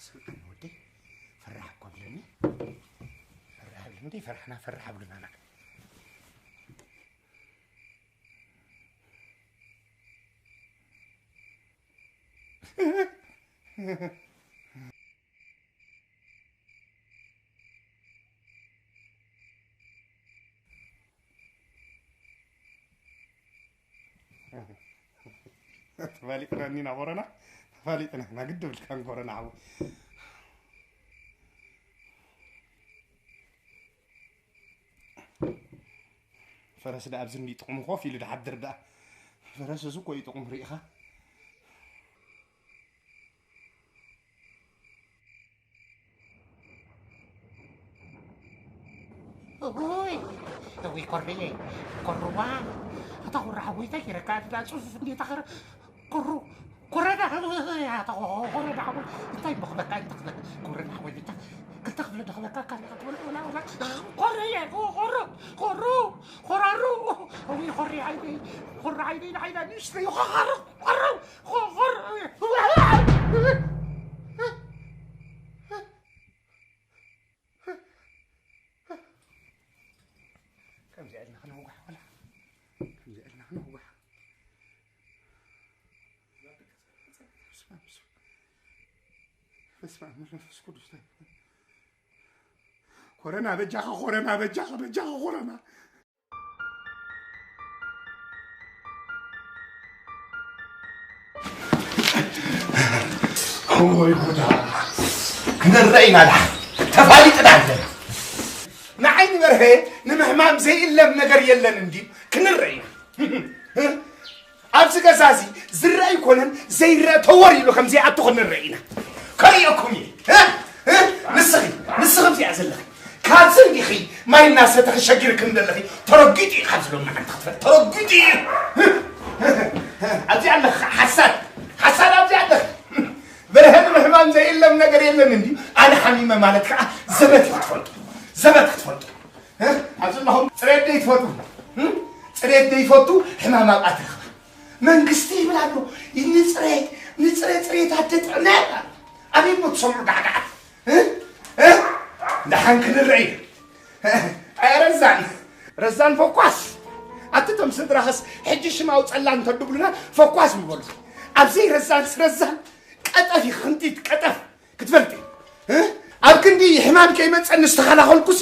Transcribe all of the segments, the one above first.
ስምዓኒ ወደይ፣ ፈራሕ እኮ ኣብለኒ። ፈራሕ ኣብለኒ፣ ደይ ፈራሕና፣ ፈራሕ ኣብሉና። ተፋሊጥና እኒና ኮረና፣ ተፋሊጥና ኢና። ግዲ ብልካን ኮረና ሓው። ፈረስ ደኣ ኣብዚ እንዲ ጥቕሙ ኮፍ ኢሉ ድሓድር ደኣ። ፈረስ እዚ እኮ እዩ ጥቕሙ ርኢኻ። እውይ፣ እውይ፣ ኮርየ፣ ኮርዋ፣ ኣታ ኮራ ሓወይ፣ እንታይ ገይረካ? ኣታ ጽፉፍ እንዴት ኣኸረ? ኮሩ፣ ኮረዳ፣ ኣታ ኮረዳ ሓወይ፣ እንታይ እሞ ክበካ፣ እንታይ ክበካ? ኮረዳ ሓወይ፣ ብቻ ክልተ ክፍለ ዶ ክበካ? ካሊእ ክትበልዕ ወላ፣ ወላ፣ ኮርየ፣ ኮ-፣ ኮሩ፣ ኮሩ፣ ኮራሩ፣ እውይ፣ ኮሪ ዓይነይ፣ ኮሪ ዓይነይ፣ ንዓይና ንእሽተይ፣ ኮሩ፣ ኮሩ፣ ኮሩ። ከምዚኣ ኢልና ክነውግሕ ወላ፣ ከምዚኣ ኢልና ክነውግሕ። በስመ ኣብ፣ በስመ ኣብ መንፈስ ቅዱስ። ኮረና በጃኻ፣ ኮረና በጃኻ፣ በጃኻ ኮረና። ወይ ጉዳ! ክንረአ ኢና ደሓ። ተፋሊጥና ኣለና። ንዓይ ንበርሀ ንምሕማም ዘይእለም ነገር የለን እንድዩ። ክንረአ ኢና። ኣብዚ ገዛ እዚ ዝረአ ኣይኮነን፣ ዘይረአ ተወር ኢሉ ከም ዘይኣቱ ክንረአ ኢና። ከርእየኩም እየ። እ? እ? ንስኺ፣ ንስኺ ኣብዚኣ ዘለኺ። ካብዚ እንዲኺ ማይ እናሰተኺ ሸጊርክን ዘለኺ ተረጊጡ እዩ፣ ካብዚ ሎሚ መዓልቲ ክትፈል-፣ ተረጊጡ እዩ። ኣብዚ ኣለኺ ሓሳድ፣ ሓሳድ ኣብዚ ኣለኺ። በርሀ ንምሕማም ዘይእለም ነገር የለን እንድዩ። ኣነ ሓሚመ ማለት ከዓ ዘበት ክትፈልጡ፣ ዘበት ክትፈልጡ። እ? ኣብዚ ኣለኹም ጽሬት ደይትፈቱ፣ እ? ጽሬት ደይፈቱ ሕማም ኣብኣ ትረኽባ። መንግስቲ ይብል ኣሎ፣ ንጽሬት፣ ንጽሬት፣ ጽሬት ኣደ ጥዕና ይብል ኣሎ። ኣበይ እሞ ትሰምዑ ጋዕጋዓት? እ? እ? ደሓን ክንርኢ። ኣይ ረዛን፣ ረዛን ፈኳስ። ኣቲ እቶም ስድራኸስ ሕጂ ሽም ኣውጸላ እንተድብሉና ፈኳስ ምበሉ። ኣብዘይ ረዛንስ ረዛን ቀጠፍ እዩ፣ ክንቲት ቀጠፍ ክትፈልጢ። እ? ኣብ ክንዲ ሕማም ከይመጸኒ ዝተኸላኸልኩሲ፣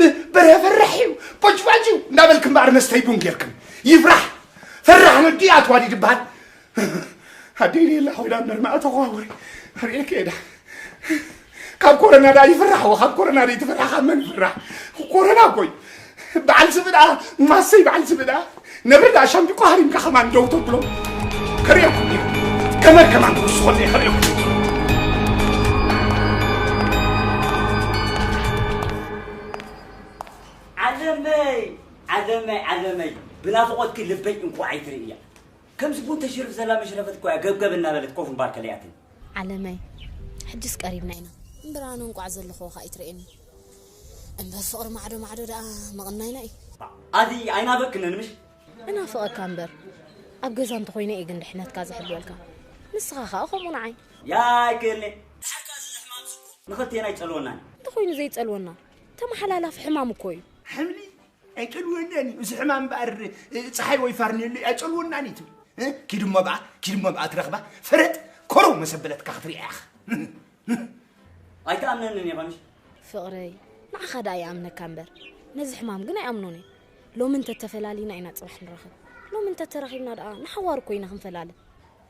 እ፣ በርሀ ፈራሕ እዩ፣ ቦጅባጅ እዩ እንዳበልክ እምበኣር መስተይ ቡን ጌርክን። ይፍራሕ፣ ፈራሕ ነዲ ኣትዋዲ ድበሃል። ኣደይ ሌላ ኮይና እምበር ማእቶ ከዋውሪ ርእየኪ እየ ዳ። ካብ ኮረና ዳ ይፍራሕ፣ ካብ ኮረና ዳ ይትፍራሕ፣ ካብ መን ይፍራሕ? ኮረና እኮ እዩ። በዓል ስብእ ደኣ፣ ማሰይ በዓል ስብእ ደኣ፣ ነብሪ ደኣ ሻምብቆ ሃሪምካ ከማን ደው ተብሎ። ከርእየኩም እየ። ገመድ ከማን ክውስኾ እየ፣ ከርእየኩም። ዓለመይ፣ ዓለመይ፣ ዓለመይ፣ ብናፍቖትኪ ልበይ እንቋዕ ኣይትርእያ። ከምዚ ቡን ተሽርፍ ዘላ መሽረፈት እኮ እያ ገብገብ እናበለት ኮፍ እምባር ከለያትን። ዓለመይ፣ ሕጅስ ቀሪብና ኢና። እምበር ኣነ እንቋዕ ዘለኹ ኸኣ ኣይትርእየኒ። እምበር ፍቕሪ ማዕዶ ማዕዶ ደኣ መቕናይና እዩ። ኣቲ ኣይናፈቅክንን ምሽ? እናፍቐካ እምበር፣ ኣብ ገዛ እንተኾይነ እየ ግን ድሕነትካ ዝሕልወልካ። ንስኻ ኸኣ ከምኡ ንዓይ። ያ ኣይክእልኒ። ድሓር ከኣ እዚ ሕማም እዚ እኮ ንኽልቴና ይጸልወና እዩ። እንተኾይኑ ዘይጸልወና፣ ተመሓላላፊ ሕማም እኮ እዩ። ሓምሊ ኣይጸልወናን እዩ። እዚ ሕማም እምበኣር፣ እ፣ ጸሓይ ወይ ፋርኔሎ ኣይጸልወናን እዩ ትብል። እ? ኪድ እሞ ብኣ፣ ኪድ እሞ ብኣ ትረኽባ። ፈረጥ ኮረው መሰበለትካ ክትሪኣ ኢኻ። ኣይትኣምነንን ኢኻ ምሽ? ፍቕረይ፣ ንዓኻ ደኣ ይኣምነካ እምበር፣ ነዚ ሕማም ግን ኣይኣምኖን እየ። ሎሚ እንተተፈላሊና ኢና ጽባሕ ንራኸብ። ሎሚ እንተተራኺብና ደኣ ንሓዋሩ እኮ ኢና ክንፈላለ።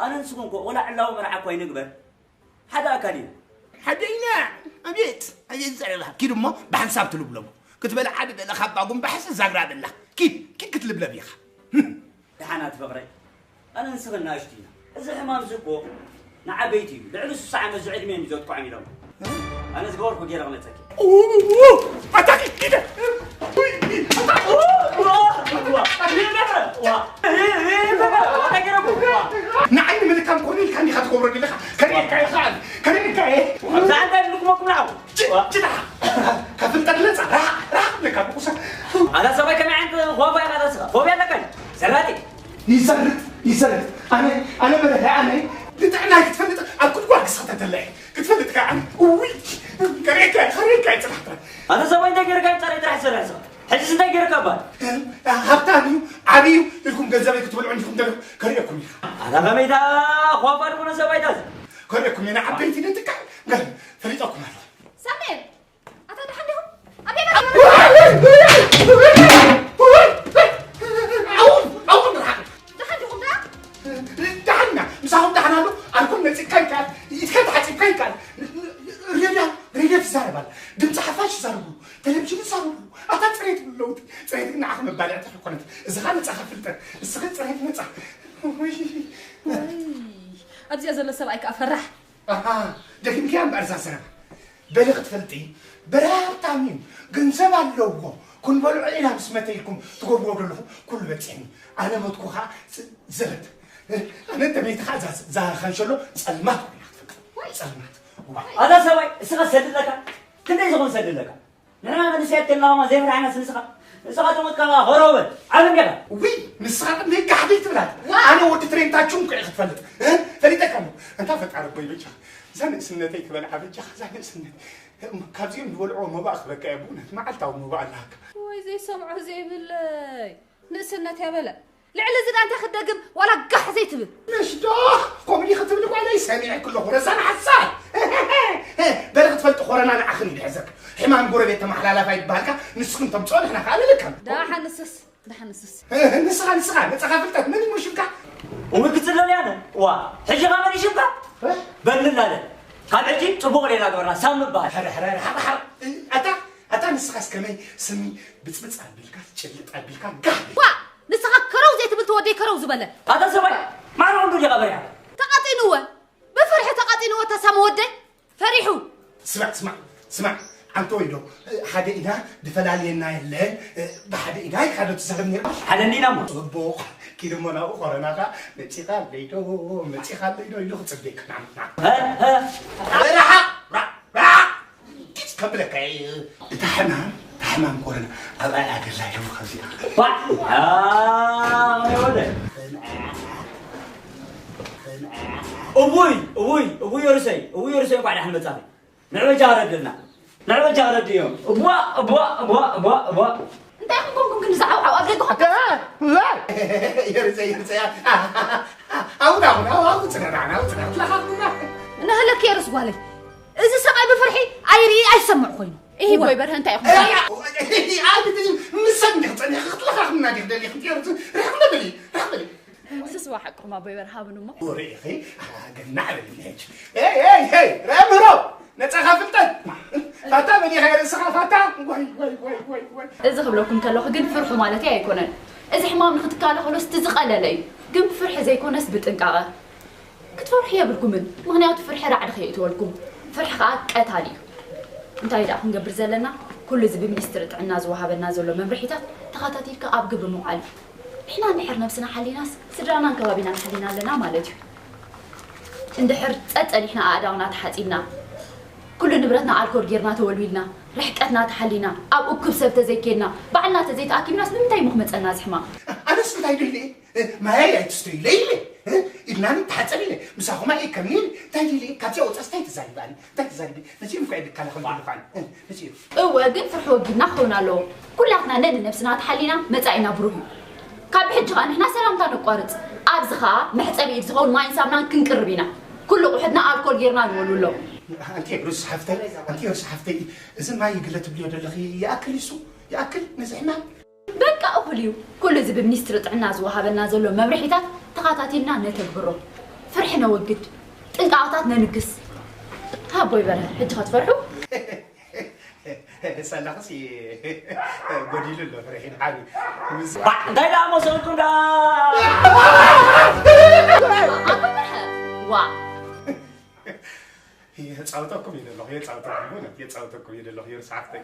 ኣነ ንስኹም እኮ ወላ ዕላዊ መርዓ እኳ ኣይንግበር። ሓደ ኣካል ኢና። ሓደ ኢና። ኣቤት፣ ኣቤት ዘረባ። ኪድ እሞ ብሓንሳብ ትልብለቡ። ክትበልዓ ድደለኻ እባ ጉምባሕሲ ዛግራ በላ። ኪድ፣ ኪድ ክትልብለብ ኢኻ። ደሓናት ፍቕረይ፣ ኣነ ንስኽን ንኣሽቱ ኢና። እዚ ሕማም እዚ እኮ ንዓበይቲ እዩ። ልዕሊ ስሳ ዓመት ዝዕድሜ እዩ ዘጥቅዖም ኢሎም። ኣነ ዝገበርኩ ገይረ ክመጸኪ። ኡ፣ ኣታ ኪድ፣ ኪድ። ንዓይ ንምልካም ኮነ ኢልካ እንዲኻ ትገብሮ ዘለኻ። ከርእየካ እየ፣ ከኣ ከርእየካ እየ። ኣብዛ እንታይ ልኩመኩም ንዓኹም? ጭ-፣ ጭዳ። ከፍንጠር ለጻ፣ ራቕ፣ ራቕ ለካ ብቁሳ። ኣታ ሰብኣይ ከመይ ዓይነት ሆባ ኢኻ ኣታ ስኻ? ሆባ ኣለካ እዩ። ዘራጢ። ይዘርጥ፣ ይዘርጥ። ኣነ፣ ኣነ በርሀ፣ ኣነ ንጥዕናይ ክትፈልጥ ኣብ ጉድጓድ ክስኽተተላ እየ። ትፈልጥ ከኣ፣ ውይ፣ ከርእየካ፣ ከርእየካ ይጽናሕ ጥራሕ። ኣታ ሰብኣይ እንታይ ገይርካ? ጸረ ጥራሕ ዝሰርሕ ሰብ። ሕጂስ እንታይ ገይርካ እባ? ሃብታም እዩ፣ ዓብዪ እዩ ኢልኩም ገንዘበይ ክትበልዑ እንዲኹም ደለኹ፣ ከርእየኩም እዩ። ኣታ ከመይ ደኣ ኳፋ ዝኾነ ሰብኣይ ዳዚ? ከርእየኩም እዩ፣ ንዓበይቲ ንትካል፣ ገለ ፈሊጠኩም ኣለኹ። ሳሙኤል፣ ኣታ ደሓን ዲኹም? ኣበይ በል? ኣውል፣ ኣውል፣ ደሓን ዲኹም ደኣ? ደሓን ኢና፣ ምሳኹም ደሓን ኣሎ፣ ኣልኮል ነጺግካ ይከኣል፣ ኢድካ ተሓጺብካ ይከኣል። ሬድያ፣ ሬድዮ ትዛረብ ኣላ፣ ድምፂ ሓፋሽ ይዛረቡ፣ ቴሌቪዥን ይዛረቡ። ኣታ ፅሬት ለውጢ፣ ፅሬት ግን ንዓኺ መባልዕቲ ኣይኮነት። እዚ ኸኣ ነፃ ካብ ፍልጠት፣ ንስኺ ፅሬት ነፃ። ወይ። ወይ፣ ኣብዚኣ ዘሎ ሰብኣይ ከኣ ፈራሕ። ኣሃ፣ ደጊምክያ እምበኣር እዛ ዘረባ። በሊ ክትፈልጢ፣ በራብታም እዩ፣ ገንዘብ ኣለዎ፣ ክንበልዖ ኢና ምስ መተ ኢልኩም ትገብርዎ ዘለኹም ኩሉ በፂሕኒ። ኣነ ሞትኩ ኸዓ ፅ-፣ ዘበት። ኣነ እንተ መይተ ኸዓ እዛ፣ እዛ ኻንሸሎ ጸልማት ኮይና ክትፈጥር። ወይ። ጸልማት። ዋይ። ኣታ ሰብኣይ፣ እስኻ ሰድለካ? ክንደይ ዝኾን ሰድለካ? ንሕና መንእሰያት ከለና ኸማ ዘይፈራሕናስ ንስኻ? ንስኻ ተሞትካ ኸዓ ሆሮ በል። ዓለም ዲኻ? ውይ፣ ንስኻ ቅድመይ ጋሕዲ ትብላት። ዋ! ኣነ ወዲ ትሬንታችሁን እኮ እየ ክትፈልጥ። እ? ፈሊጠካ እሞ። እንታ ፈጣሪ እኮ ይበጃ። እዛ ንእስነተይ ክበልዓ በጃኻ፣ እዛ ንእስነት። እም፣ ካብዚኦም ዝበልዕዎ መባእ ክበካ እየ፣ ብእውነት መዓልታዊ መባእ ኣለሃካ። ወይ ዘይሰምዖ ዘይብለይ። ንእስነት እያ በለ። ልዕሊ እዚ ደኣ እንታይ ክትደግም ዋላ ጋሕ ዘይትብል? ምሽ ዶ? ከምኡ ዲኺ ትብሊ ጓለይ? ሰሚዐኪ ኣለኹ። ረሳን ሓሳይ። በለ ክትፈልጢ ኮረና ንዓኽን እዩ ዝሕዘካ። ሕማም ጎረቤት ተመሓላላፋ ይበሃልካ፣ ንስኽን ተምፅኦ ንሕና ከኣ ንልከም። ደሓን ንስስ፣ ደሓን ንስስ። ንስኻ፣ ንስኻ፣ ነፃኻ ፍልጠት፣ መን እዩ ሽምካ? እውይ ክፅለል ያነ። ዋ፣ ሕጂ ኸ መን እዩ ሽምካ? እ? በልላለ። ካብ ሕጂ ፅቡቕ ሌላ ግበርና፣ ሳም ምበሃል። ሕረ፣ ሕረ፣ ሕረ፣ ሓቕ፣ ሓቕ። ኣታ፣ ኣታ ንስኻስ ከመይ ስሚ ብፅብፅ ኣቢልካ፣ ጭልጥ ኣቢልካ፣ ጋሕ ዋ! ንስኻ ከረው ዘይትብል ተወደይ ከረው ዝበለ። ኣታ ሰብኣይ፣ ማዕረ ክንዱ ዲኻ በሪኻ? ተቓጢንወ፣ ብፍርሒ ተቓጢንወ ተሳሚ ወደይ፣ ፈሪሑ። ስማዕ፣ ስማዕ፣ ስማዕ፣ ኣንተ ወይዶ፣ ሓደ ኢና ድፈላልየና የለን፣ ብሓደ ኢና ኢኻ ዶ ትዛረብ ነይርካ? ሓደ እንዲና እሞ። ጽቡቕ፣ ኪድ እሞ ናብኡ ኮረናኻ መጺኻ ኣለይ ዶ፣ መጺኻ ኣለይ ዶ ኢሉ ክጽበየካ። ናም፣ ናም። እ፣ እ። ራሓ፣ ራ፣ ራ። ኪድ ከብለካ እየ። እታ ሕማም፣ እታ ሕማም ኮረና ኣብኣ እያ ደላ ኢሉ ካብዚኣ። ዋ፣ ያ፣ ወደ። እውይ፣ እውይ፣ እውይ፣ የሩሰይ፣ እውይ፣ የሩሰይ፣ እንኳዕ ደሓን መጻኺ። ንዕበጃ ረድልና። ንዕበጃ ረድዮ። እቧ፣ እቧ፣ እቧ፣ እቧ፣ እቧ። እንታይ ኢኹም ኮንኩም ግን ዝዓውዓው ኣብ ደገ ኾንኩም? የርፀ፣ የርፀ፣ ኣውዳ፣ ኣውዳ፣ ኣውዳ፣ ኣውዳ፣ ፅነና፣ ኣውዳ፣ ፅነና፣ ትለኻኹምና። ንህለክ የርስ ጓለይ። እዚ ሰብኣይ ብፍርሒ ኣይርኢ ኣይሰምዕ ኮይኑ። እሂ፣ እወ። ቦይ በርሀ እንታይ ኢኹም? ኣይ፣ ኣይ፣ ኣይ፣ ምሰን ዲኽ ፀኒኻ ክትለኻኹምና ዲኽ ደሊኽም? የርስ፣ ርሕቕ ንበሊ፣ ርሕቕ ንበሊ። ስስዋ ሓቅኹም ኣቦይ በርሃ ሃብን እሞ። ወረ ኢኺ፣ ኣገናዕ በልኒ ሕጂ። ኤይ፣ ኤይ፣ ኤይ፣ ረምሮ፣ ነጻኻ ፍልጠት። ፋታ በሊኻ ርእስኻ ፋታ። ወይ፣ ወይ፣ ወይ፣ ወይ፣ ወይ። እዚ ክብለኩም ከለኹ ግን ፍርሑ ማለተይ ኣይኮነን። እዚ ሕማም ንኽትከላኸሎ እቲ ዝቐለለ እዩ። ግን ብፍርሒ ዘይኮነስ ብጥንቃቐ። ክትፈርሑ የብልኩምን። ምኽንያቱ ፍርሒ ራዕዲ ከየእትወልኩም። ፍርሒ ኸኣ ቀታሊ እዩ። እንታይ ደኣ ክንገብር ዘለና? ኩሉ እዚ ብሚኒስትሪ ጥዕና ዝወሃበና ዘሎ መምርሒታት ተኸታቲልካ ኣብ ግብሪ ምውዓል እዩ። ንሕና እንድሕር ነብስና ሓሊናስ፣ ስድራናን ከባቢናን ሓሊና ኣለና ማለት እዩ። እንድሕር ጸጸኒሕና ኣእዳውና ተሓጺብና፣ ኩሉ ንብረትና ኣልኮል ጌርና ተወልዊልና፣ ርሕቀትና ተሓሊና፣ ኣብ እኩብ ሰብ ተዘይኬድና፣ ባዕልና ተዘይተኣኪብናስ ንምንታይ እሞ ክመጸና እዚ ሕማም? ኣነስ እንታይ ደልየ? እ፣ ማያይ ኣይትስተዩ ኢለ ኢለ፣ እ፣ ኢድናኒ ተሓጸብ ኢለ፣ ምሳኹም ኣየ ከም ኢለ፣ እንታይ ኢለ፣ ካብዚኣ ወጻስ እንታይ ተዛሪበ ኣነ? እንታይ ተዛሪበ? ነዚኦም እኮ እየ ዝከላኸል ዘለኹ ኣነ። እ፣ ነዚኦም። እወ፣ ግን ፍርሒ ወጊድና ክኸውን ኣለዎ። ኩላትና ነንነብስና ተሓሊና መጻኢና ብሩህ እዩ። ካብ ብሕጂ ኸኣ ንሕና ሰላምታ ነቋርጽ። ኣብዚ ኸኣ መሕጸቢ ኢድ ዝኸውን ማይን ሳምናን ክንቅርብ ኢና። ኩሉ ኣቑሑትና ኣልኮል ጌርና ንወልውሎ። ኣንቲ ሩስ ሓፍተይ፣ ኣንቲ ሩስ ሓፍተይ፣ እዚ ማይ ግለ ትብልዮ ዘለኺ ይኣክል እሱ? ይኣክል ነዚ ሕማም? በቃ እኹል እዩ። ኩሉ እዚ ብሚኒስትሪ ጥዕና ዝወሃበና ዘሎ መምርሒታት ተኸታቲልና ነተግብሮ። ፍርሒ ነወግድ። ጥንቃቐታት ነንግስ። ኣቦይ በርሀ፣ ሕጂ ኸ ትፈርሑ? ሰላኽሲ ጎዲሉ ኣሎ፣ ፍርሒ ድሓን ምስ ባ-፣ እንታይ ደኣ መሰልኩም ደኣ? ኣቦይ በርሀ፣ ዋ። የጻውተኩም እየ ዘለኹ፣ የጻውተኩም፣ የጻውተኩም እየ ዘለኹ፣ የርሳዕተይ።